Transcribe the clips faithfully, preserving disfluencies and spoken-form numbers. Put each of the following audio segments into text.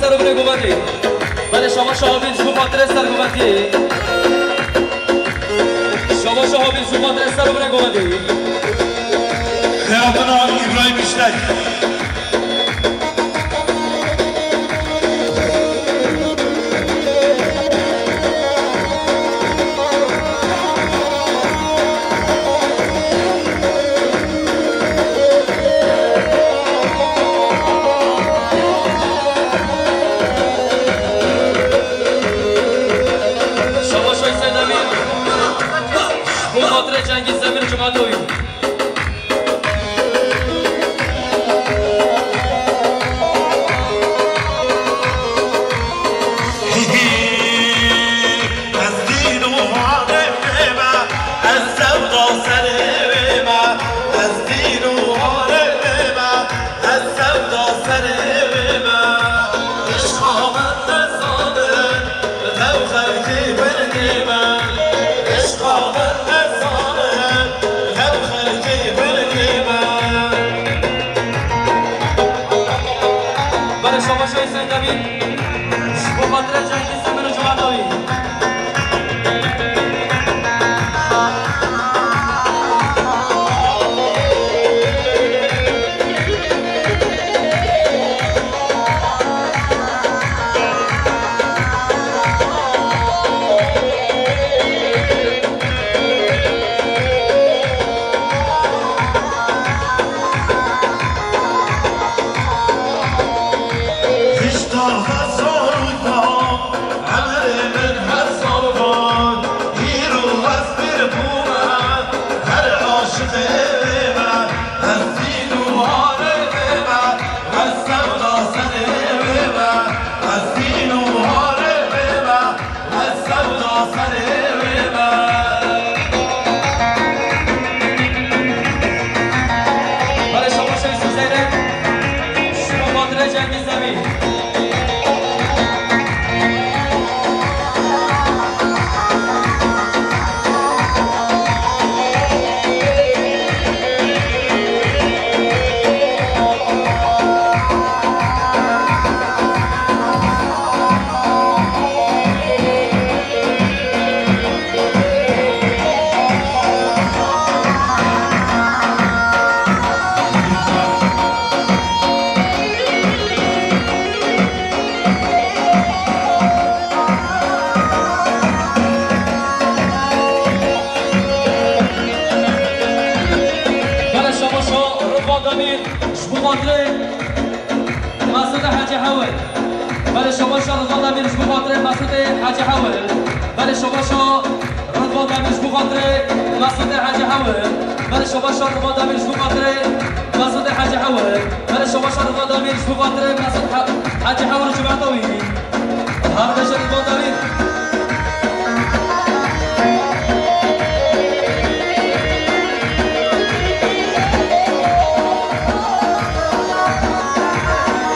Ser û binê govendê. Belê, şabaş Habîl ji bo xatirê ser govendiyê. Şabaş Habîl ji bo xatirê ser û binê govendê. Xeyabina Îbrahîm Îşlek. Şabaş Hüseyin Demîr. Bo xatirê Cengiz Demîr û cemaeta wî. Ez dîn û harê wê me, ez sevda serê wê me, ez dîn û harê wê me, ez sevda serê wê me. Îşqa min nezanin, li tev xelkê birgê me. Îşqa min nezanin, li tev xelkê birgê me. Belê, şabaş Hüseyin Demîr. Ji bo xatirê Cengiz Demîr û cemaeta wî. Hişta hezar û da, emirê min hezar da, îro ez pir bûme, her aşiqê wê me, ez dîn û harê wê me, ez sevda serê wê me, ez dîn û harê wê me, ez sevda serê wê me. Belê, şabaş Yusuf Zeyrek. Ji bo xatirê Cengiz Demîr. Belê, şabaşo Ridvan Demîr, ji bo xatirê Mesûdê Hecî Hewil. Belê, şabaşo Ridvan Demîr ji bo xatirê Mesûdê Hecî Hewil. Belê, şabaşo Ridvan Demîr ji bo xatirê Mesûdê Hecî Hewil. Belê, şabaşo Ridvan Demîr ji bo xatirê Mesûdê Hecî Hewil. Belê, şabaşo Ridvan Demîr ji bo xatirê Mesûd He-, Hecî Hewil û cemaeta wî. Her bêje Ridvan Demîr.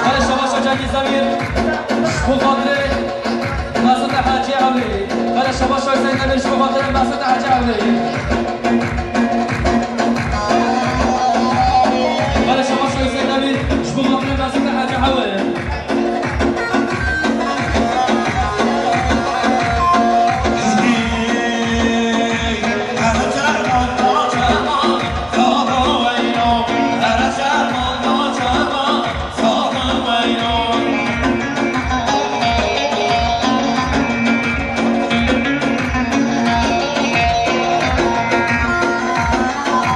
Belê, şabaşo Cengiz Demîr. Ji bo xatirê Mesûdê Hecî Hewlê. Belê, şabaşo Hüseyin Demîr ji bo xatirê Mesûdê Hecî Hewlê. Belê, şabaşo Hüseyin Demîr ji bo xatirê Mesûdê Hecî Hewlê.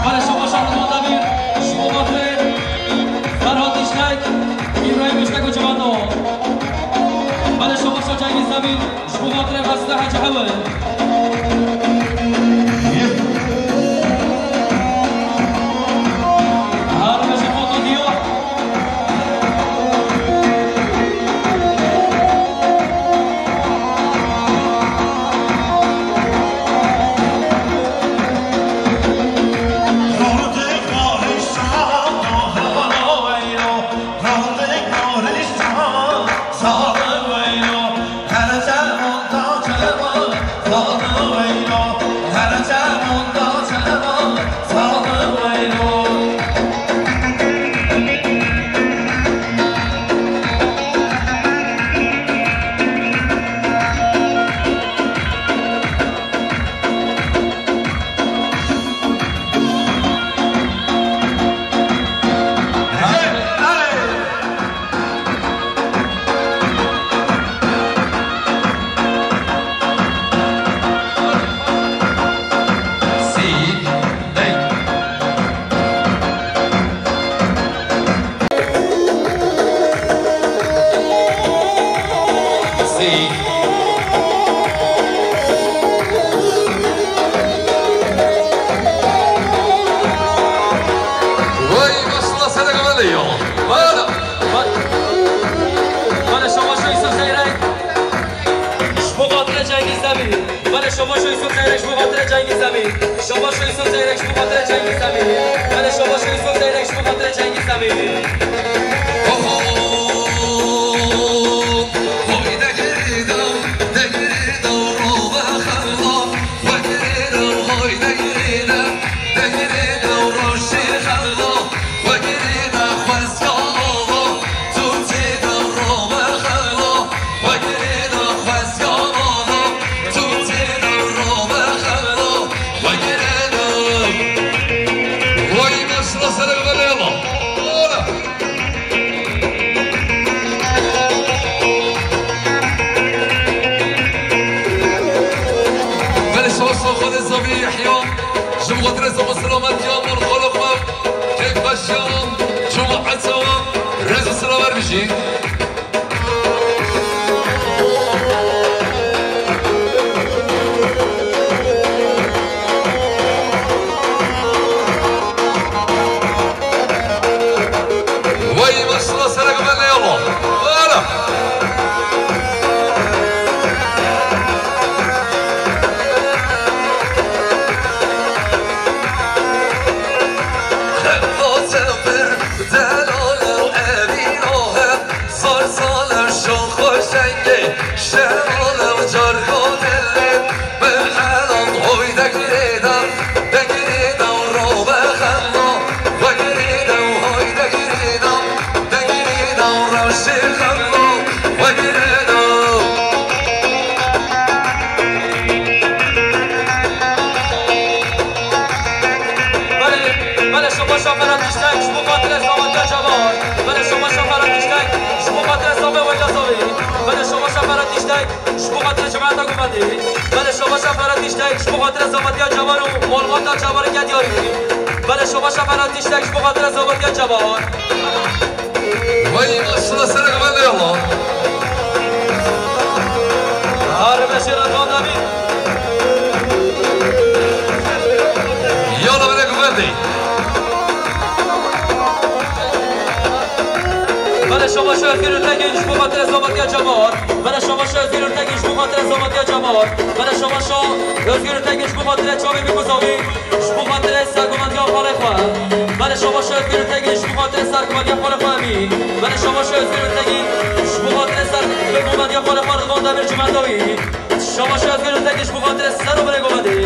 Belê, şabaşo Ridvan Demîr, ji bo xatirê Ferhat Îşlek, Îbrahîm Îşlek û cemaeta. Belê, şabaşo Cengiz Demîr, ji bo xatirê Mesûdê Hecî Hewil. Her bêje Foto Diyo. Şabaş Yusuf Zeyrek ji bo xatirê Cengiz Emîn. Belê şabaş Yusuf Zeyrek ji bo xatirê Cengiz Emîn. Belê şaş Xalê Zavî Yehya, ji bo xatirê sağ û selametiya mal xala xwe, keyfxweşiya cemaeta we, rêz û silav wer bijî. Wey maşallah, serek bende yallah. Wala. Belê, belê, şabaşa Ferhat Tiştek, ji bo xatirê zehmetiya cavan. Belê, şabaşa Ferhat Tiştek, ji bo xatirê zavê wêla zavê. Belê, şabaşa Ferhat Tiştek, ji bo xatirê cemaeta govendê. Belê, şabaşa Ferhat Tiştek, ji bo xatirê zehmetiya cavan û malbata cavan eke diyarî. Belê, şabaşa Ferhat Tiştek, ji bo xatirê zehmetiya cavan. Wey, maşallah, serek bende yallah. Harbe şêra Rıdvan Demîr. Yallah, belê govendê. Belê şabaşa Özgür Ürtegin, ji bo xatirê zehmetiya cavan. Belê şabaşa Özgür Ürtegin, ji bo xatirê zehmetiya cavan. Belê şabaşa Özgür Ürtegin, ji bo xatirê çavê bîk û zavî. Ji bo xatirê sergovendiya xalê xwe. Belê şabaş Özgür Tegîn, ji bo xatirê sergovendiya xalê xwe Emîn. Belê şabaş Özgür Tegîn, ji bo xatirê sergovendiya xalê xwe Rıdvan Demir Cumendawî. Şabaş Özgür Tegîn, ji bo xatirê ser û birê govendê.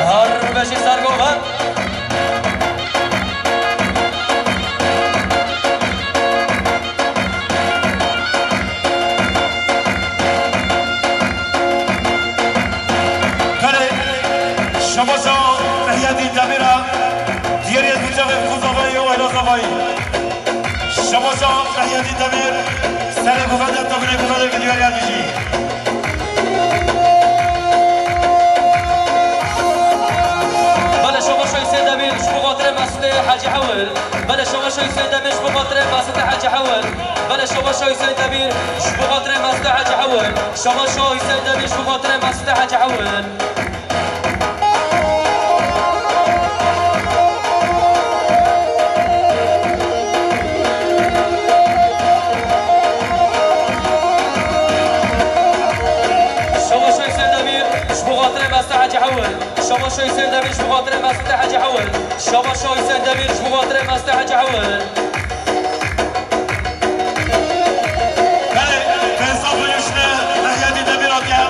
Her beşî sergovend. Belê, şabaşa Mehyedîn Demîra, diyarî ez bi çavê Xuzavayî û Elazavayî. Şabaşa Mehyedîn Demîr, serê govende, tevînê govende ki diyarî ez bijî. Belê şabaşa Hüseyin Demîr, ji bo xatirê Mesûdê Hecî Hewil. Belê şabaşa Hüseyin Demîr, ji bo xatirê Mesûdê Hecî Hewil. Belê şabaşa Hüseyin Demîr, ji bo xatirê Mesûdê Hecî Hewil. Şabaşa Hüseyin Demîr, ji bo xatirê Mesûdê Hecî Hewil. Şabaşa Hüseyin Demîr, ji bo xatirê Mesûdê Hecî Hewil. Şabaşa Hüseyin Demîr, ji bo xatirê Mesûdê Hecî Hewil. Şabaşa Hüseyin Demîr, ji bo xatirê Mesûdê Hecî Hewil. Belê, Feyzal Gülüşlü, Mehyedîn Demîr hatiye.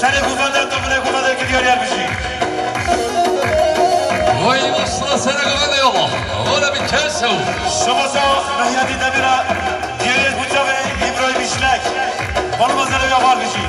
Serê govende, tevînê govende ki diyarî ez bijî. Vay maşallah, serê govende yallah. Wala bi kes ew. Şabaşa Mehyedîn Demîra, diyarî ez bi çavê İbrahim İşlek. Bana mazere ya var bijî.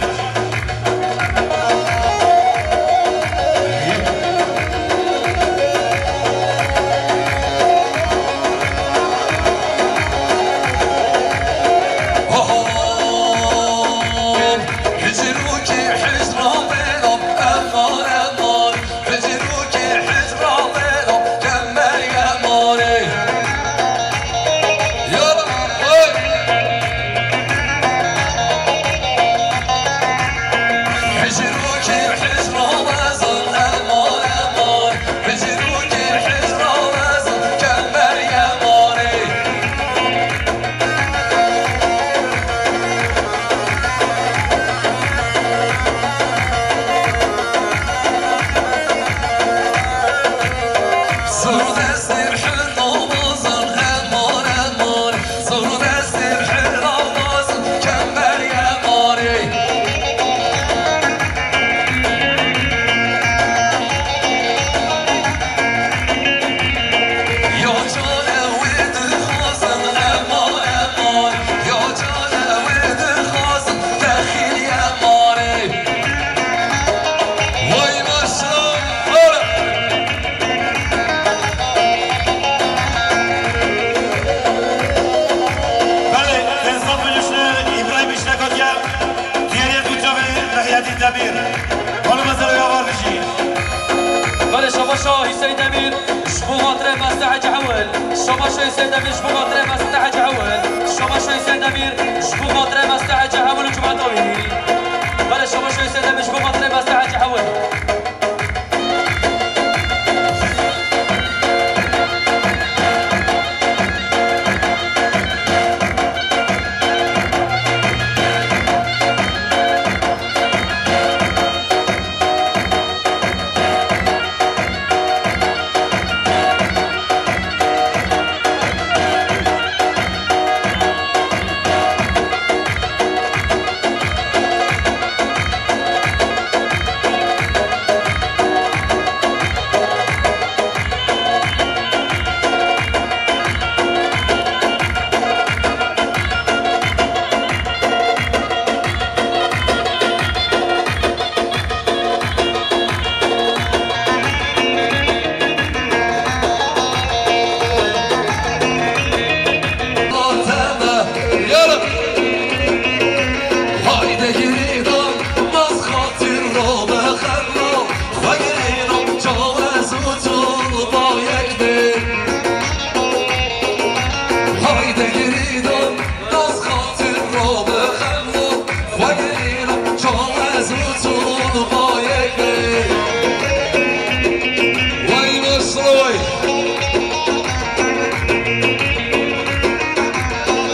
Hüseyin Demir, ji bo xatirê Mestê Hecî Hewil. Şabaş Hüseyin Demir, ji bo xatirê Mestê Hecî Hewil. Şabaş Hüseyin Demir, ji bo xatirê Mestê Hecî Hewil û cemaeta wî. Belê, şabaş Hüseyin Demir, ji bo xatirê Mestê Hecî Hewil.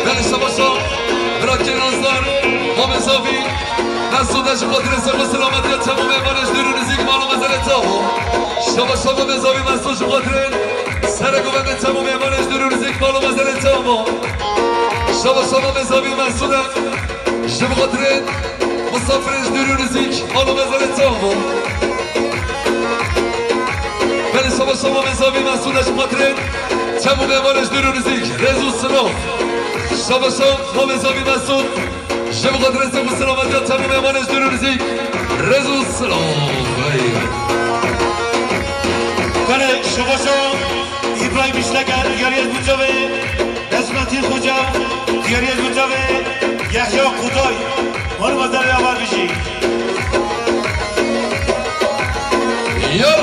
Belê, şabaş, bira kê nazdar, mamê zavî, Mesûd e ji xatirê serx û selametiya temamê mêvanê ji dûr û nizîk, mal û mezelê te abo. Şabaş, şabaş, mamê zavî Mesûd ji xatirê serek û bendê temamê mêvanê ji dûr û nizîk, mal û mezelê te abo. Şabaş, şabaş, mamê zavî Mesûd e ji bo xatirê misafirên ji dûr û nizîk, mal û mezelê te abo. Belê, şabaş, şabaş, mamê zavî Mesûd e ji bo xatirê temamê mêvanê ji dûr û nizîk, rêz û silav. Şabaş, şabaş, mamê zavî Mesûd. Ji bo xatirê serx û selametiya temamê mêvanê ji dûr û nizîk, rêz û silav. Belê, şabaş, şabaş, Îbrahîm Îşleger, Diyariyê Bucavê, Nesmetîn Xoca, Diyariyê Bucavê, Yehya Kuday, wan mezelê avar bijî. Ya!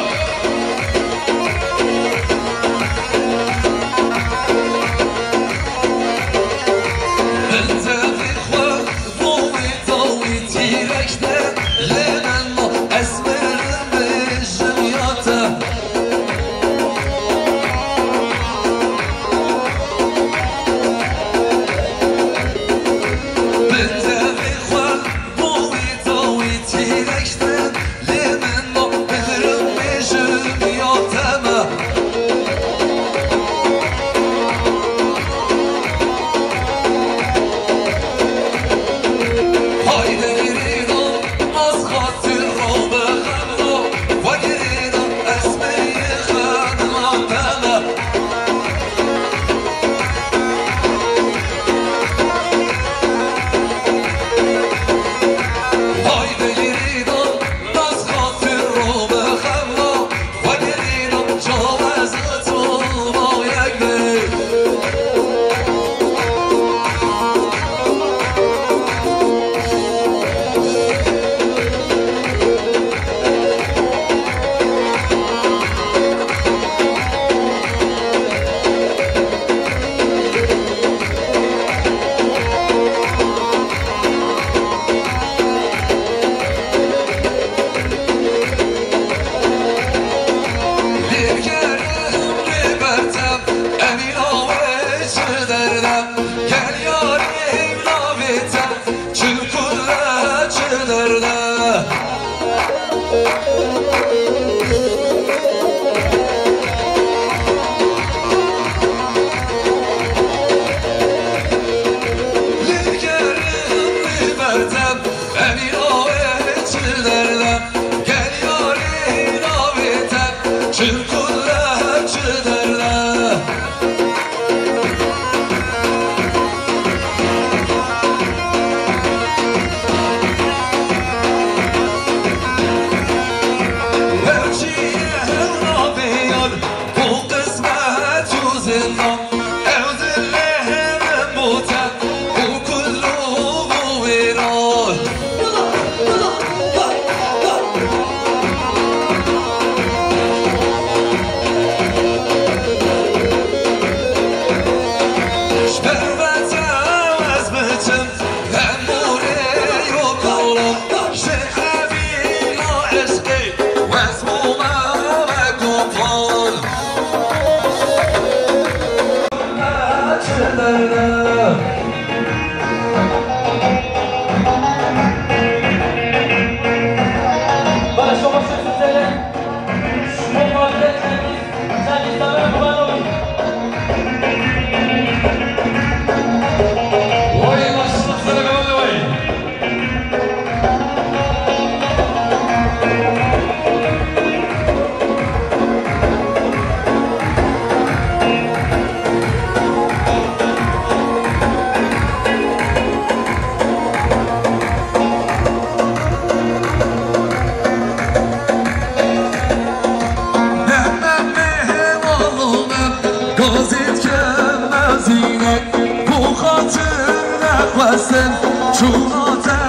Çûna te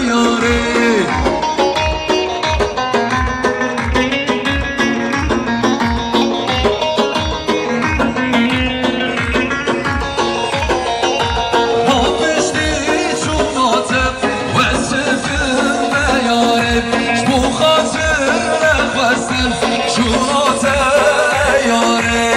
yarê. Ha piştî çûna te wesifin me yarê. Ji bo xatir nexwestin çûna te yarê.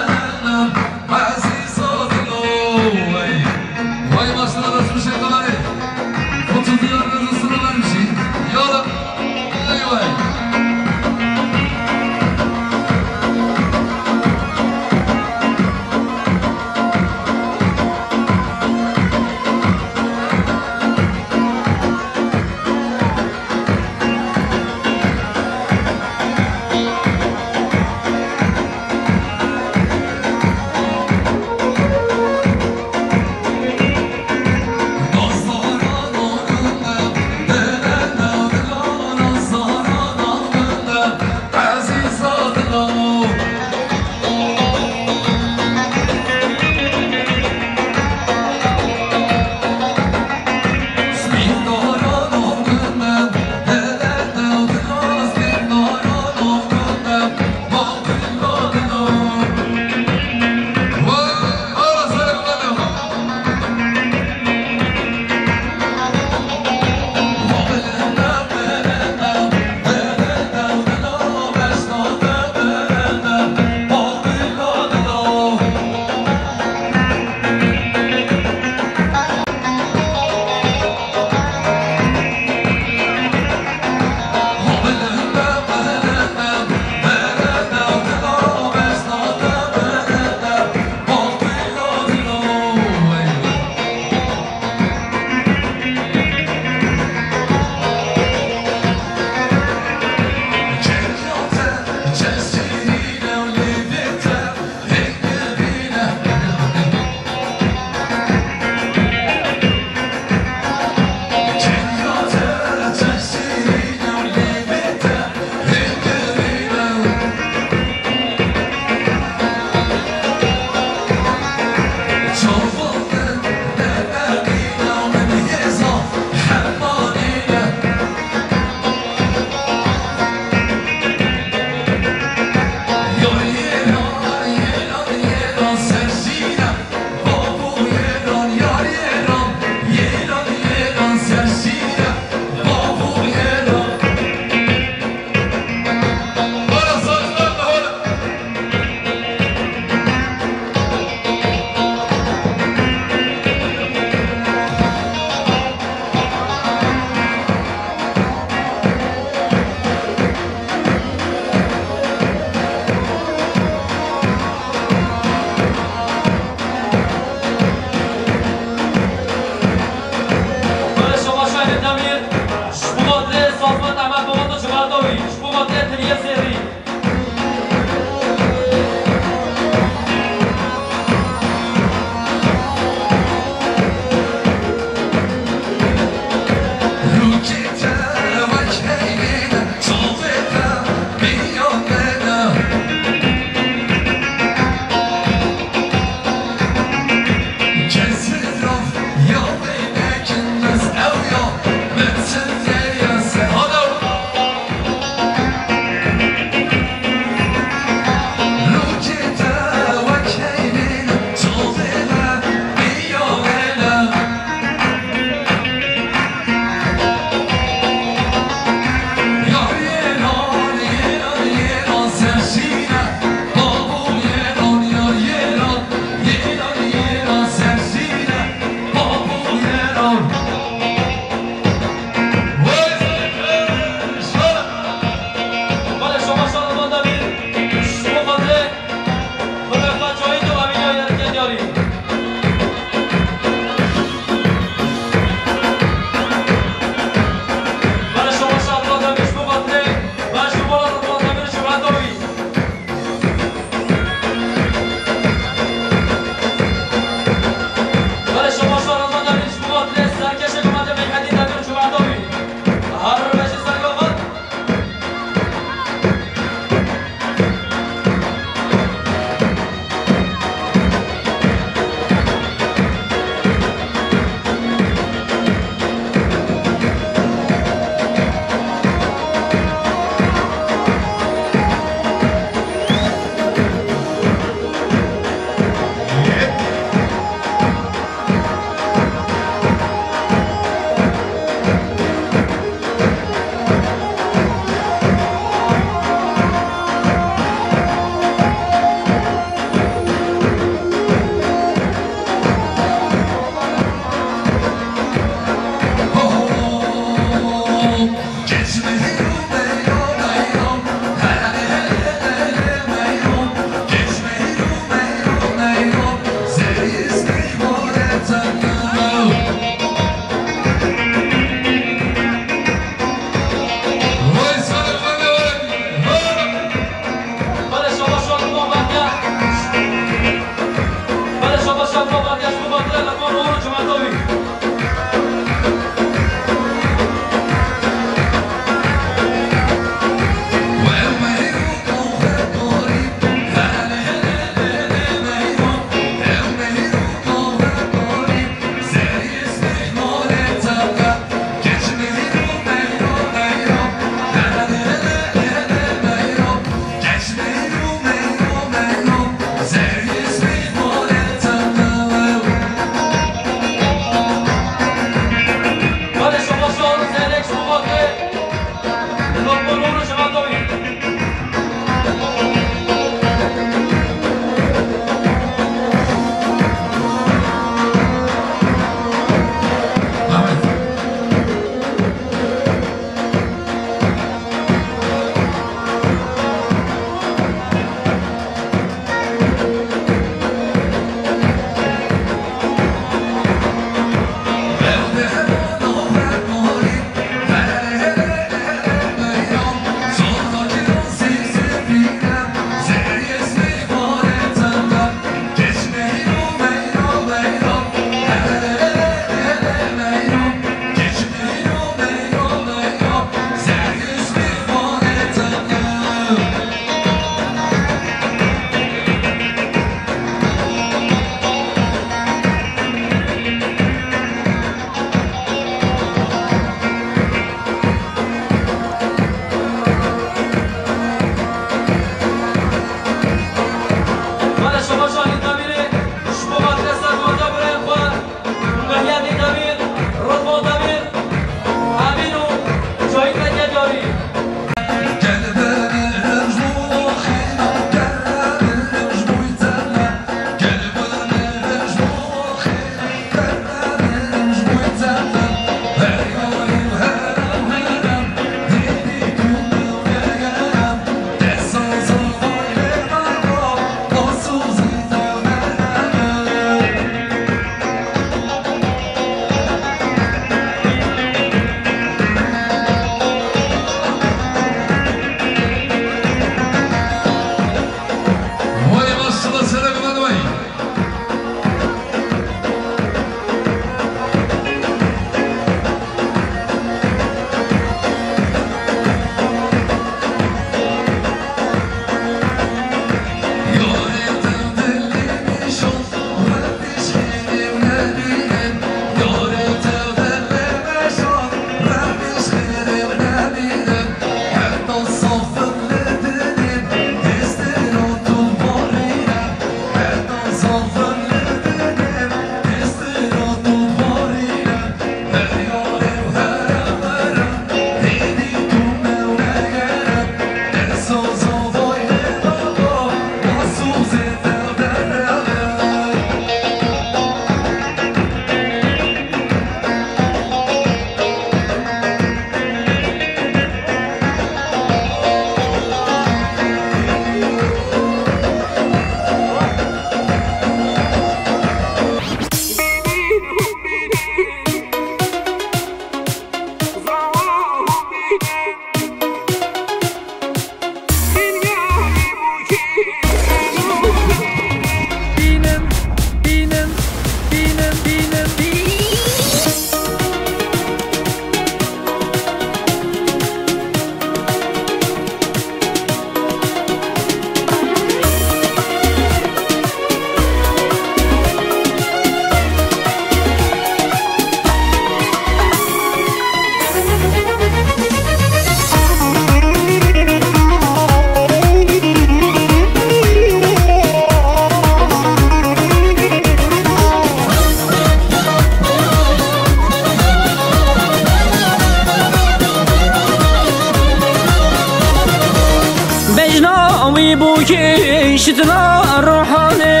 Bûkê şitina Ruhanê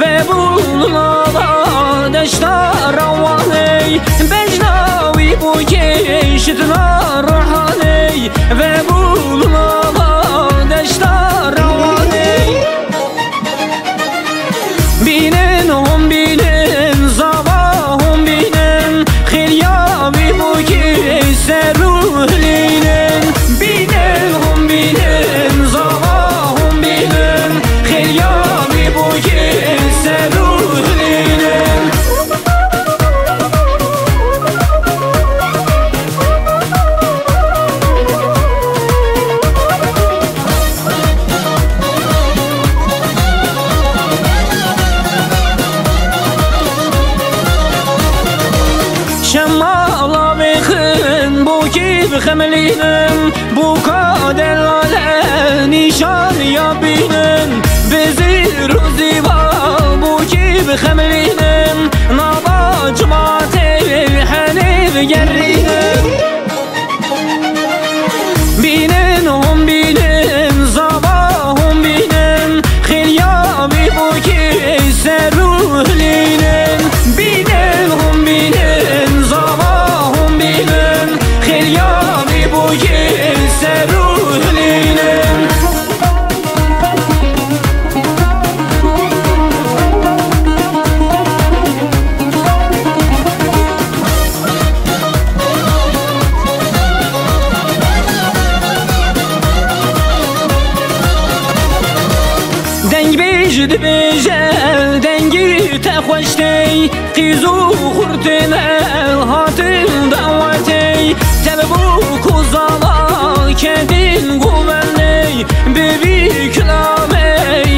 ve bû nava deşta Rewanê. Bejna wî bûkê şitina Ruhanê ve bû nava deşta Rewanê. Bînin hûn bînin, zava hûn bînin, xêliya wî bûkê ser û hilînin. Bînin hûn bînin, zava hûn bînin, xêliya wî bûkê ser û hilînin. Şemala vêxin bûkî bixemilînin, bûka delale nîşan ya bînin. Bi zîr û zîva bûkî bixemilînin, nava cimatê henê bigerînin. Bînin hûn bînin, zava hûn bînin, xêliya wî bûkê ser û hilînin. Bînin hûn bînin, zava hûn bînin, xêliya wî bûkê ser û hilînin. Dengbêj dibêje, dengî te xweş tê, qîz û xurtê me hatin dawetê. Tev bû ku zala kedîn govendê, bi vî kilamê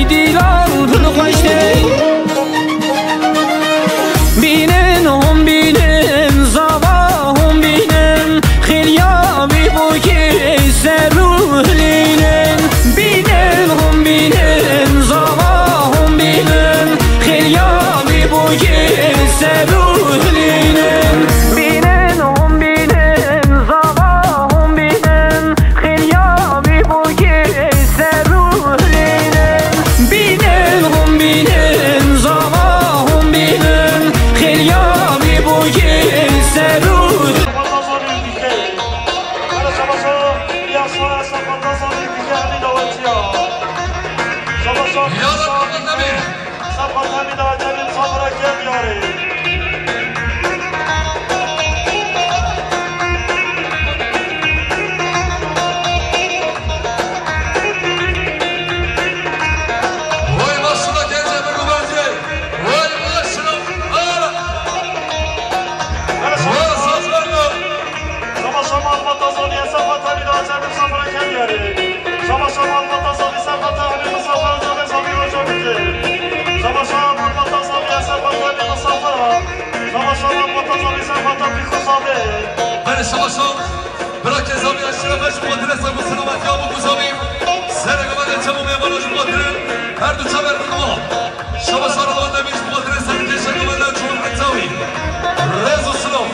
dîlan pir xweş tê. Bînin hûn bînin, zava hûn bînin, xêliya wî bûkê ser û hilînin. Bînin hûn bînin, zava hûn bînin, xêliya wî bûkê ser û hilînin. Bînin hûn bînin, zava hûn bînin, xêliya wî bûkê ser û hilînin. Bînin hûn bînin, zava hûn bînin, xêliya wî bûkê ser û Belê, şabaş, şabaş. Bira Kezavî, eşrefe ji bo dirêsa ku silametiya bû ku zavî. Sereke me de çem û mêvana ji bo dirê her du çaver bi nava. Şabaş, ara wan demî ji bo dirêsa ku kêşeke me de çûn Kezavî. Rêz û silav.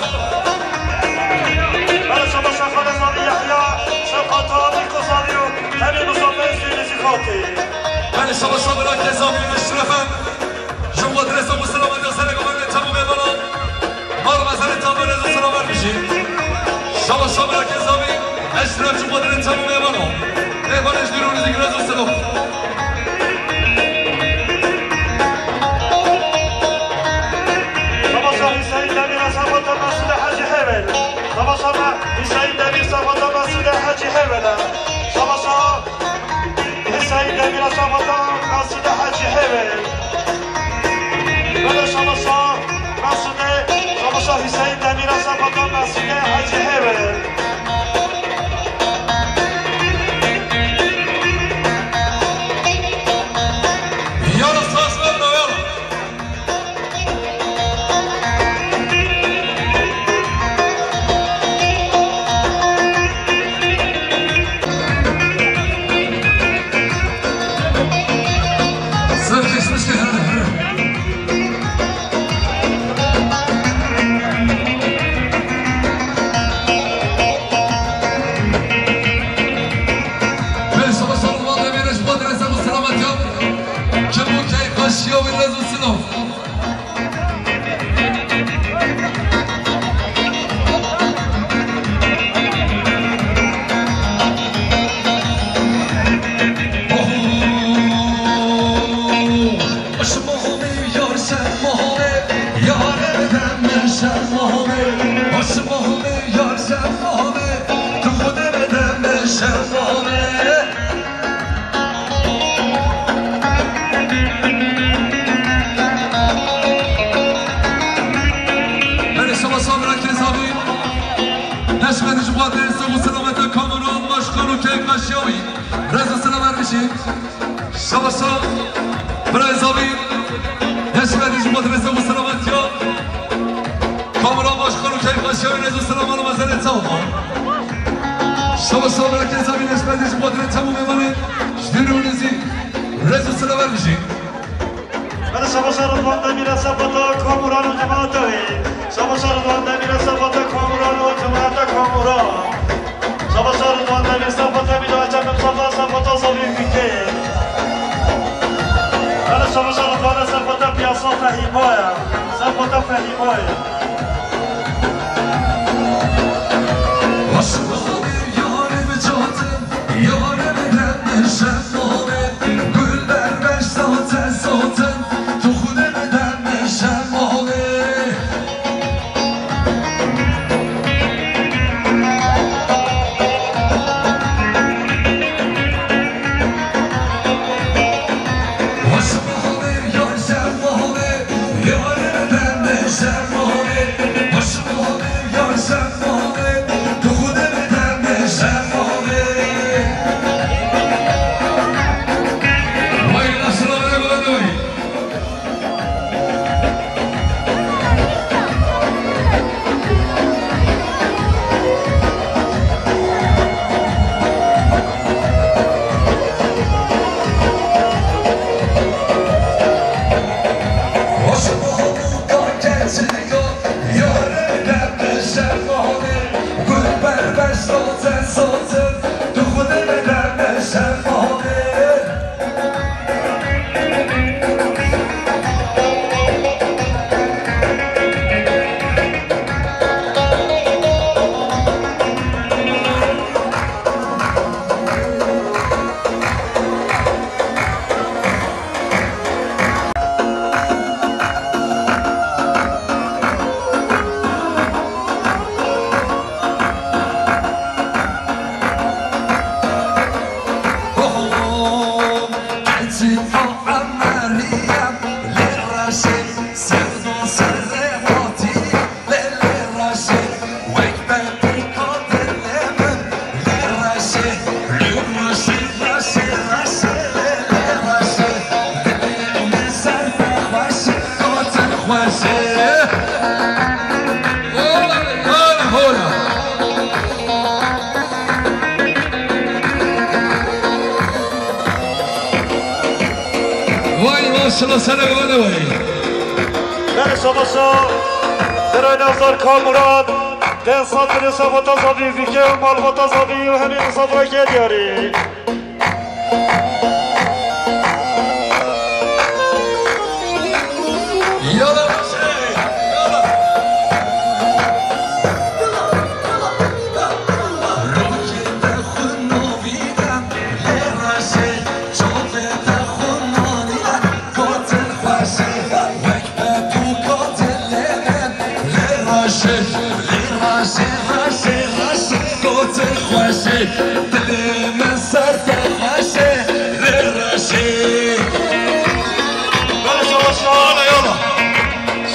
Bira şabaş, Xalê Zavî Yehya, Şewqata, Mîko Zavî û hemî misafirên sînî jî xatî. Belê, şabaş, bira Kezavî, eşrefe. Ji bo dirêsa ku silametiya sereke me de çem û mêvana. Mar mezarê çavan rêz û silav ber bijî. Şabaş, şabaş, Kezavî, eşref ji bo dirê çem û mêvana. Mêvanê ji dîr û nizîk rêz û silav. Şabaş, Hüseyin Demir, Eşref Hatem, Mesûde Hecî Hêvên. Şabaş, Hüseyin Demir, Eşref Hatem, Mesûde Hecî Hêvên. Şabaş, Hüseyin Demir, Eşref Hatem, Mesûde Hecî Hêvên. Belê, şaba şaba, Kezavi. Neşmediş, bu adrese, bu selamete, Kamuran, Başkan û Keyf Kaşyawi. Rêz û selam her bijî. Şaba şaba, birayê Zavî. Neşmediş, bu adrese, bu selametiya. Kamuran, Başkan û Keyf Kaşyawi, rêz û selam, ala mezelê çawa. Şaba şaba, birayê Zavî, neşmediş, bu adrese, bu mêvanê. Ji dîr û nizî. Rêz û selam her bijî. Belê, şabaşa Ridwan Demîr e, sefata Kamuran û cemaeta wê. Şabaşa Ridwan Demîr e, sefata Kamuran û cemaeta Kamuran. Şabaşa Ridwan Demîr, sefata Mîra Çem Mustafa, sefata Zavî Bîkê. Belê, şabaşa Ridwan e, sefata piyasa Fehîma ye. Sefata Fehîma ye. Vay maşallah, sana gıvanı vay. Belê, şabaşa, Birayê Nazar Kamuran, deh sed milyon sefata Zavî Bîkê û malbata Zavî û hemî misafira ke diyarî. Yala, yala. Belê, şabaşa. Yala, yala.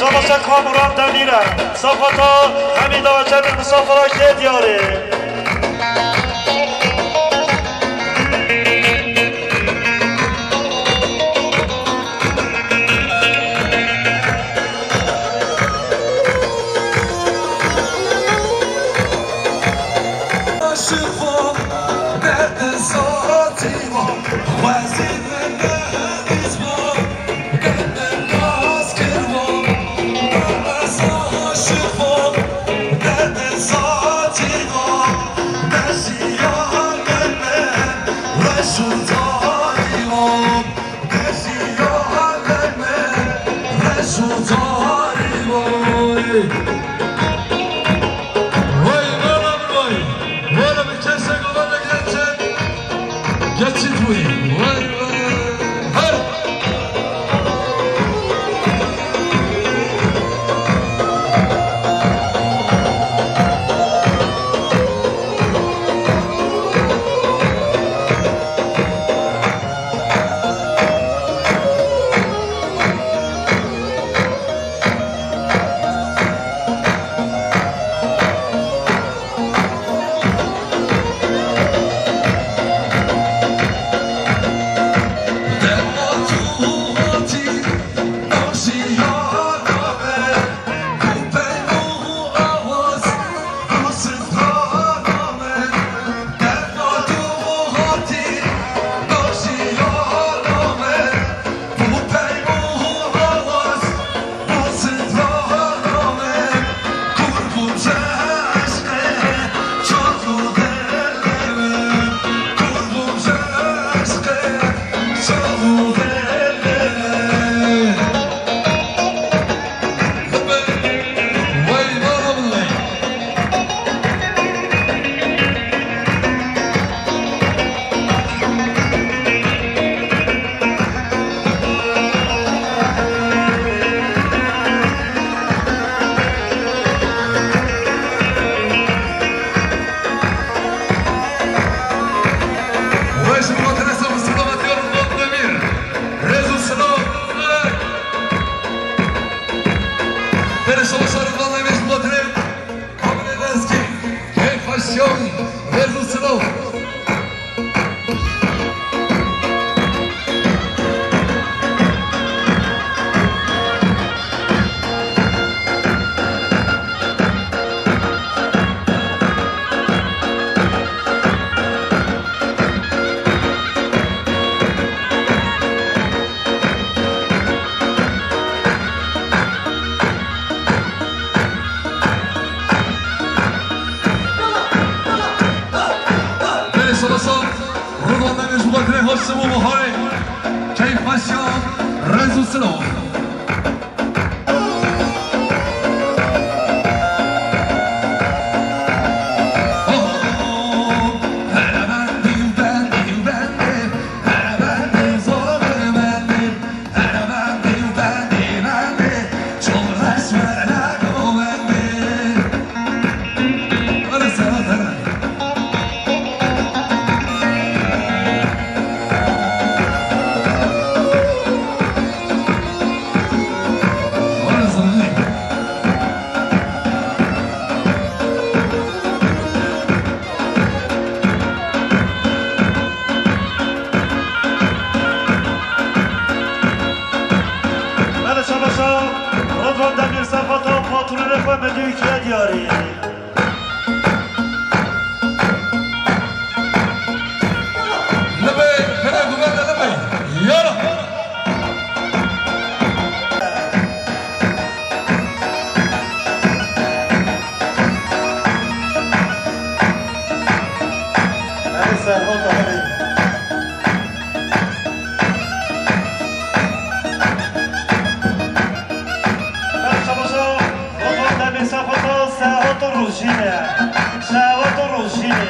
Şabaşa Kamuran Demîr e. Sefata hemî dawa çend misafira ke diyarê. Sultan vay. Vay, vay, vay. Vay, bir kese kadar da geçin. Geçit vay. Vay, vay. Her. Rêz û silav. Berê savaşa Rêzvan Demîr ji bo te re. Kabirê Lezgî, keyf xweşiyan, rêz û silav. Belê, sala sal, Ridwan Demir ji Bakurê, hoş sibo baharê. Keyf xweşiya, rêz û silav. Belê, şabaşa Ridwan Demîr Sefata, patronê xwe Medî Ülkü'ye diyarî. Libê, kene guber de libê. Yala. Belê, Serhat Ahmet. Belê, şabaşa Ridwan Demîr Sefata, Serhat û Rojîne. Serhat û Rojîne.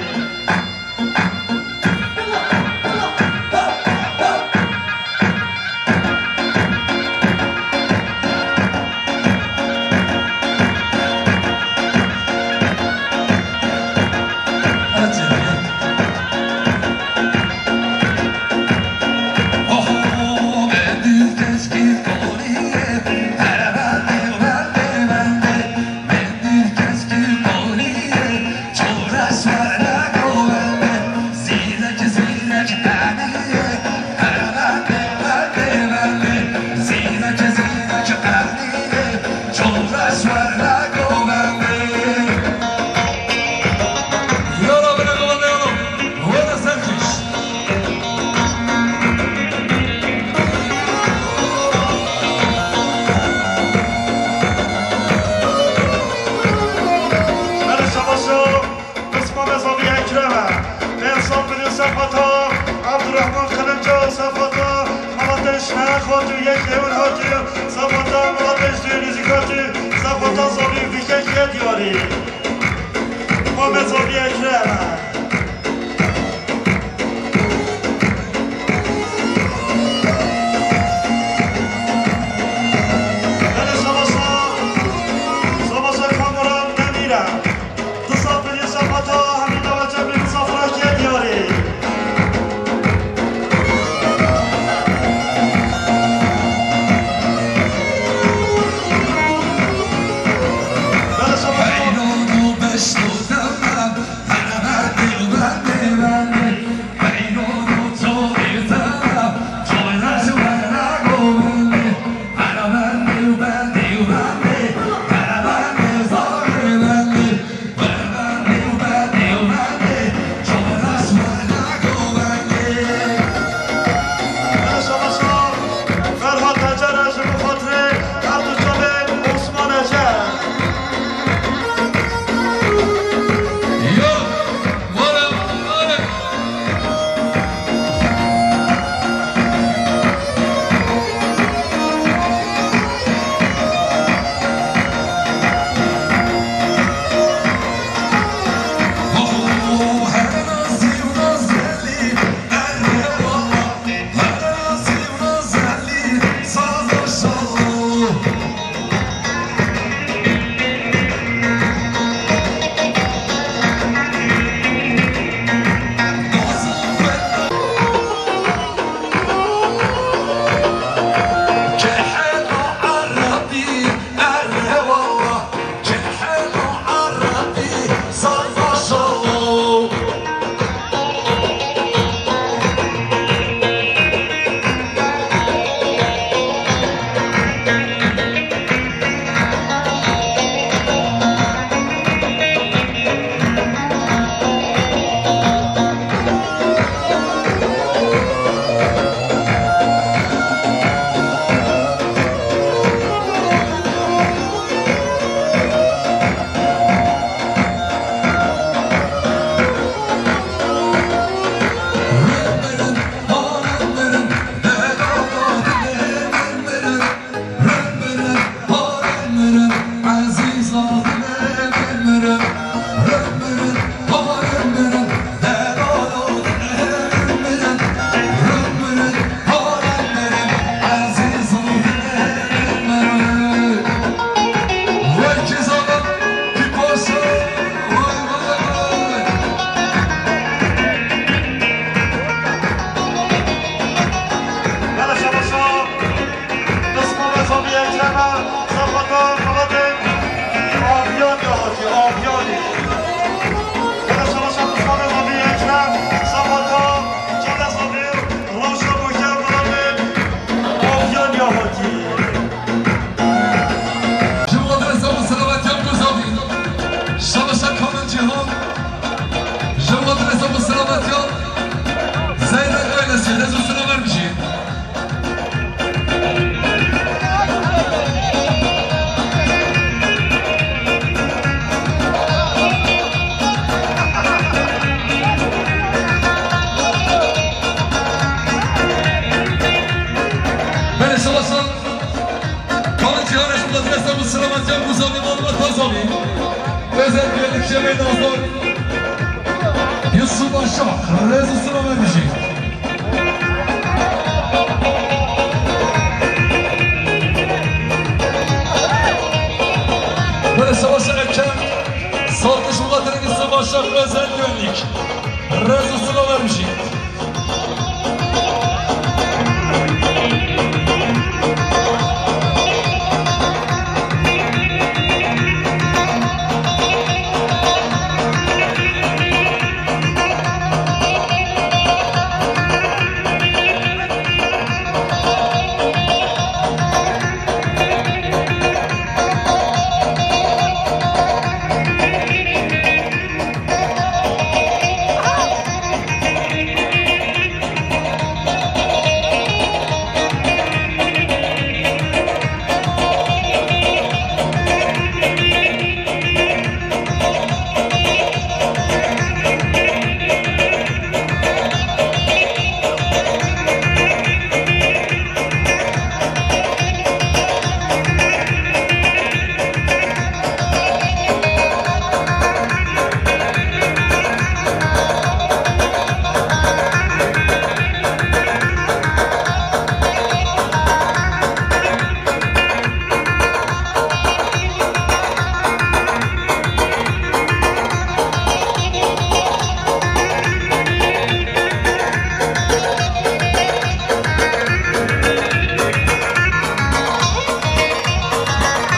Belê, şabaşo, qisma mezraviya Ekrem e. Pênc sed milyon sefata, Abdurrahman Kılıço sefata, Malatya Şehir Xotû yek hêwin hotî, sefata, Selamet Can Buzanî, Malbat Tazanî. Özel güvenlik Şevê Nazan. Yusuf Aşa, rêz û silavê bijî. Belê Savaş Ekem, Saltış Muqatil'in Savaş Ekem özel güvenlik. Rêz û silavê bijî.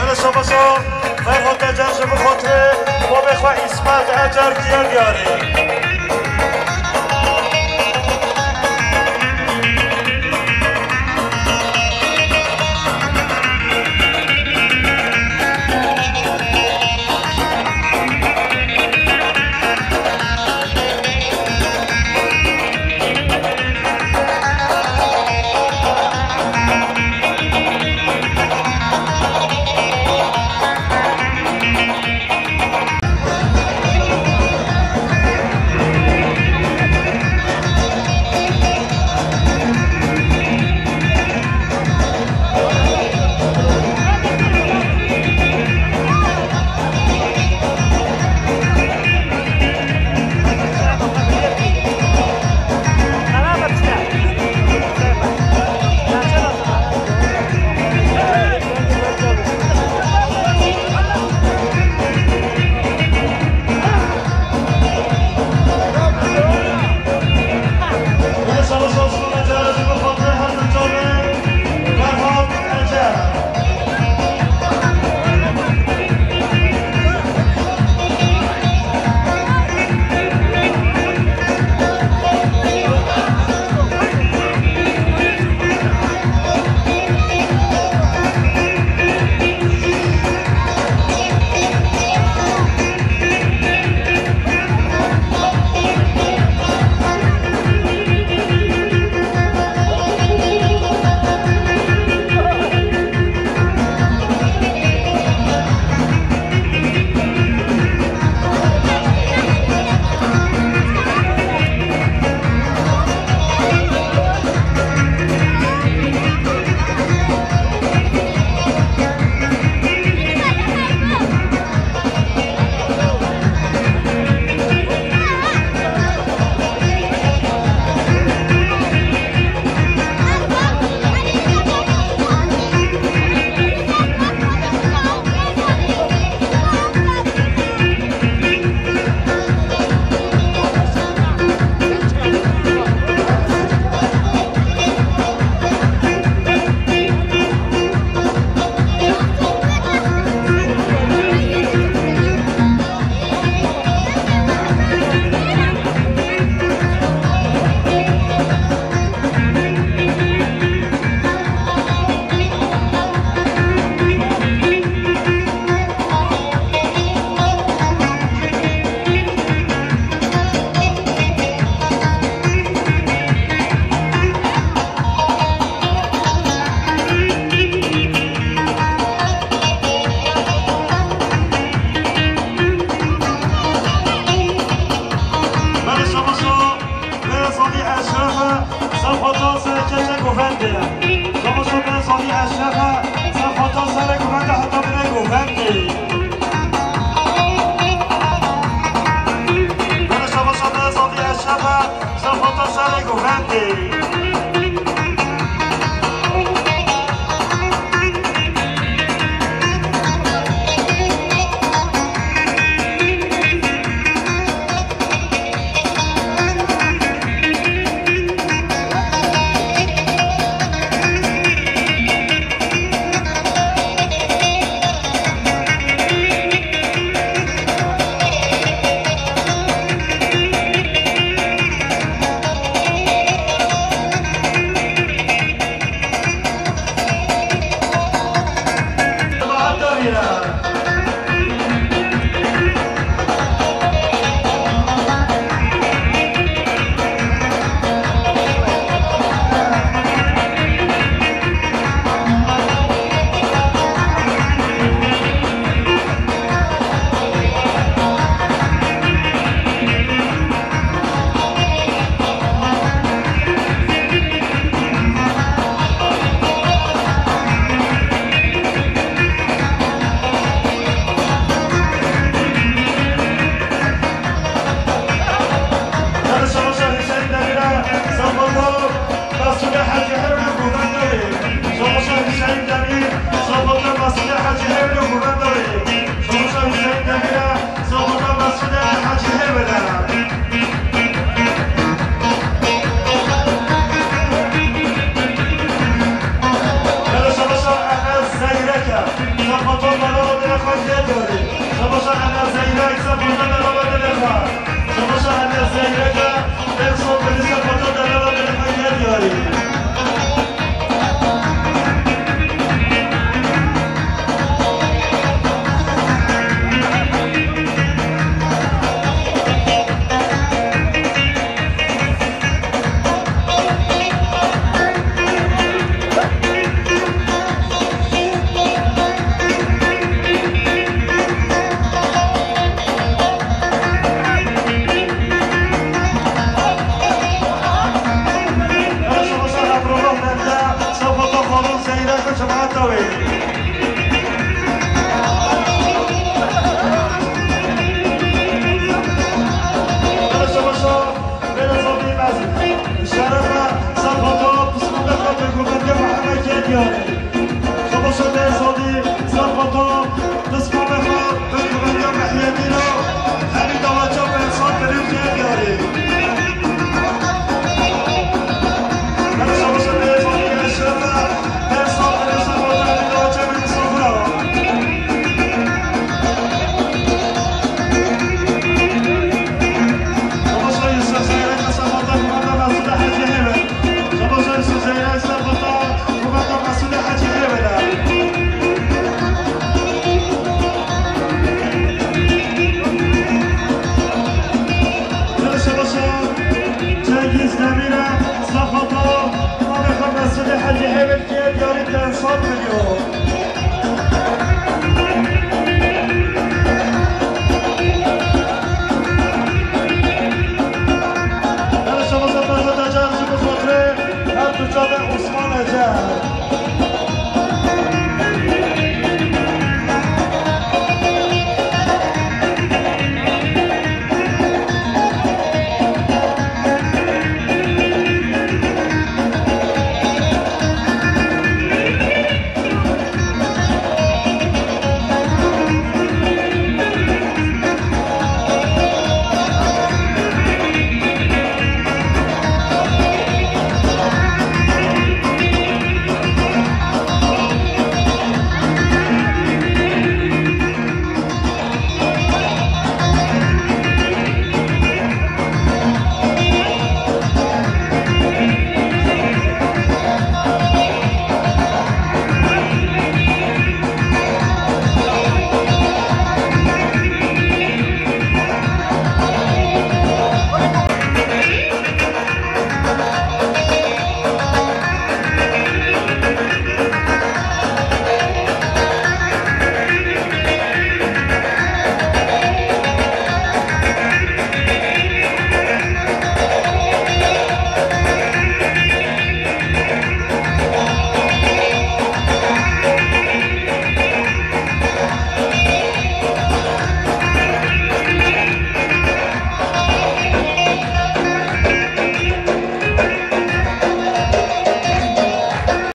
Belê şabaşa Ferhat Ecer ji bo xatirê babê xwe Îsmet Ecer diye diyarî. Şabaşa Hüseyin Demir'e, Sabato Mesûde Hacı Hevri Gurbandawi. Şabaşa Hüseyin Demir, Sabato Mesûde Hacı Hevri Gurbandawi. Şabaşa Hüseyin Demir'e, Sabato Mesûde Hacı Hevri. Şabaşa Enes Zeyreke, Sabato Mala Odine Xwediyar Gari. Şabaşa